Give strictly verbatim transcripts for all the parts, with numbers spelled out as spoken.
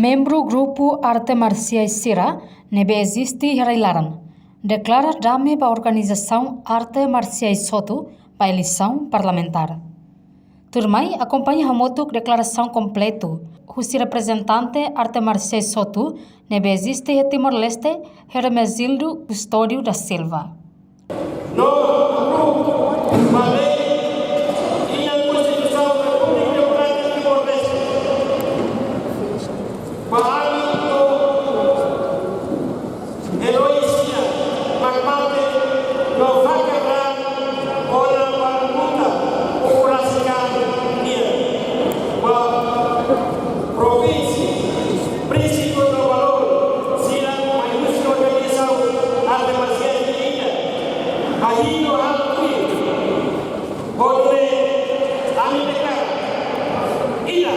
Membru grupu arte marsiais sira ne'ebé eziste iha rai-laran deklara dame ba organizasaun arte marsiais hotu ba eleisaun parlamentár. Tuirmai akompaña hamutuk deklarasaun kompletu husi reprezentante arte marsiais hotu ne'ebé eziste iha Timor-Leste, Hermenegildo Custódio da Silva. No apruva ba lei inan Konstituisaun Repúblika Demokrátika Timor-Leste. Ba ami no eroi sira mak mate no fakar raan ona ba luta populasaun nian. Ba provínsia, prinsípiu no valór sira mai husi organizasaun arte marsiais ida-idak. Hahú no halo tuir. Hodi nune'e ami deklara: ida,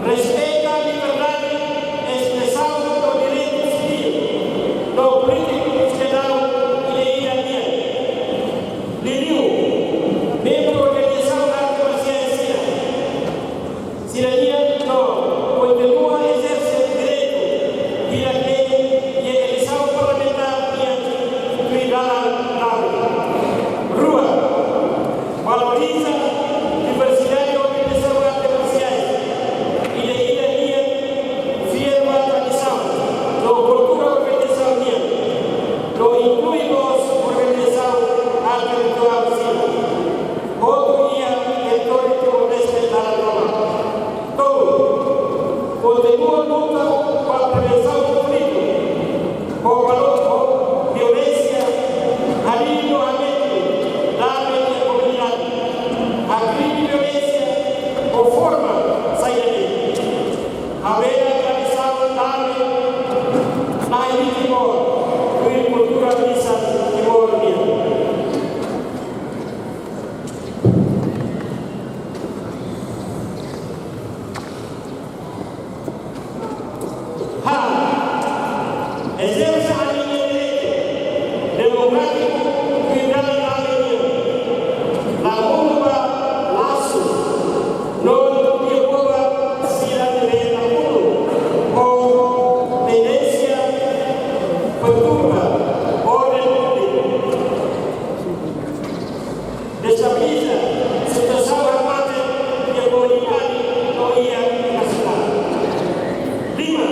respeita liberdade espresaun no direitu sivíl no polítiku sidadaun ida-idak nian. Liuliu membru organizasaun arte marsiais sira, sira-nian no kontinua ezerse direitu hirak-neen iha eleisaun parlamentár nian tuir dalan dame. Rua, valoriza diversidade organizasaun arte marsiais ida-idak nian, fiel ba tradisaun no kultura organizasaun nian, no inklui mós organizasaun arte rituál sira hotu iha territóriu Timor-Leste laran tomak. Tolu, kontinua luta ba prevensaun konflitu, ho valór, ho violénsia, harii no hametin dame iha komunidade. Hakrime violénsia ho forma saida de'it. Habelar tradisaun dame iha Timor, tuir kultura misa Timor nian. Haat, ezerse ami-nia direitu demokrátiku tuir dalan dame nian. La monu ba lasu no tuir boba sira ne'ebé la kunu ho tendénsia perturba orden públiku, destabiliza situasaun hakmatek iha komunidade no iha nasaun. Lima,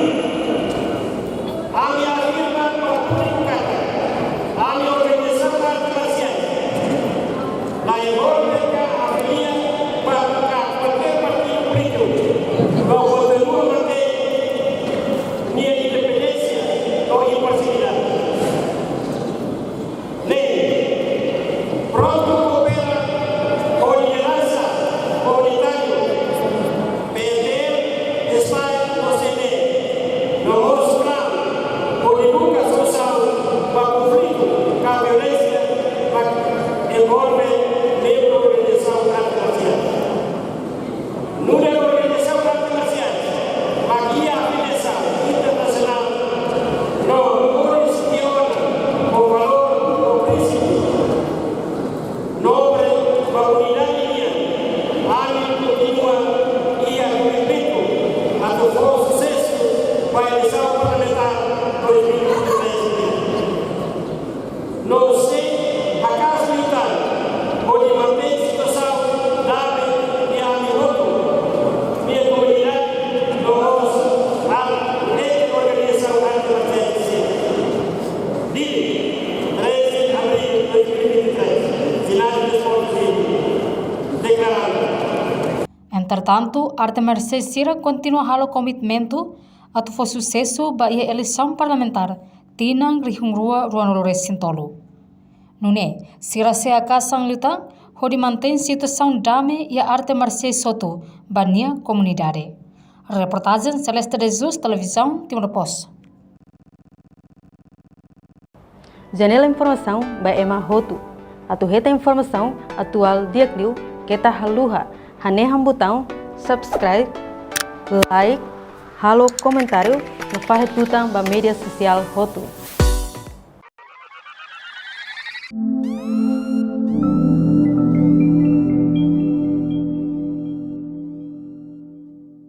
ami afirma ba públiku katak ami organizasaun arte marsiais la envolve ka afilia ba kualkér partidu polítiku, no kontinua mantein nia independénsia no imparsialidade. Neen, prontu koopera ho lideransa komunitáriu, P N D M, SPAE no C N E, no mós klaru hodi buka solusaun ba konflitu ka violénsia mak envolve membru organizasaun arte marsiais. Nu'udar organizasaun arte marsiais mak iha afiliasaun internasionál no moris tiha ona ho valór no prinsípiu nobre ba unidade nian, ami kontinua iha komitmentu atu fó susesu ba eleisaun parlamentár dois mil e vinte e três nian. No sei hakaas liután hodi mantein situasaun dame iha ami hotu-nia komunidade no mós iha organizasaun arte marsiais sira. Dili, treze de abril de dois mil e vinte e três, Ginásio Desportivo, deklarando. Entretantu, arte marsiais sira kontinua halo komitmentu atu fó susesu ba iha eleisaun parlamentár tinan rihun rua ruanulu resin tolu. Nune'e, sira sei hakaas an liután hodi mantein situasaun dame iha arte marsiais hotu ba nia komunidade. Reportajen Celeste de Jesus, Televizaun Timor Post. Janela informasaun ba ema hotu. Atu hetan informasaun atuál di'ak liu, keta haluha hanehan butaun subscribe, like, halo komentáriu no fahe tutan ba média sosiál hotu.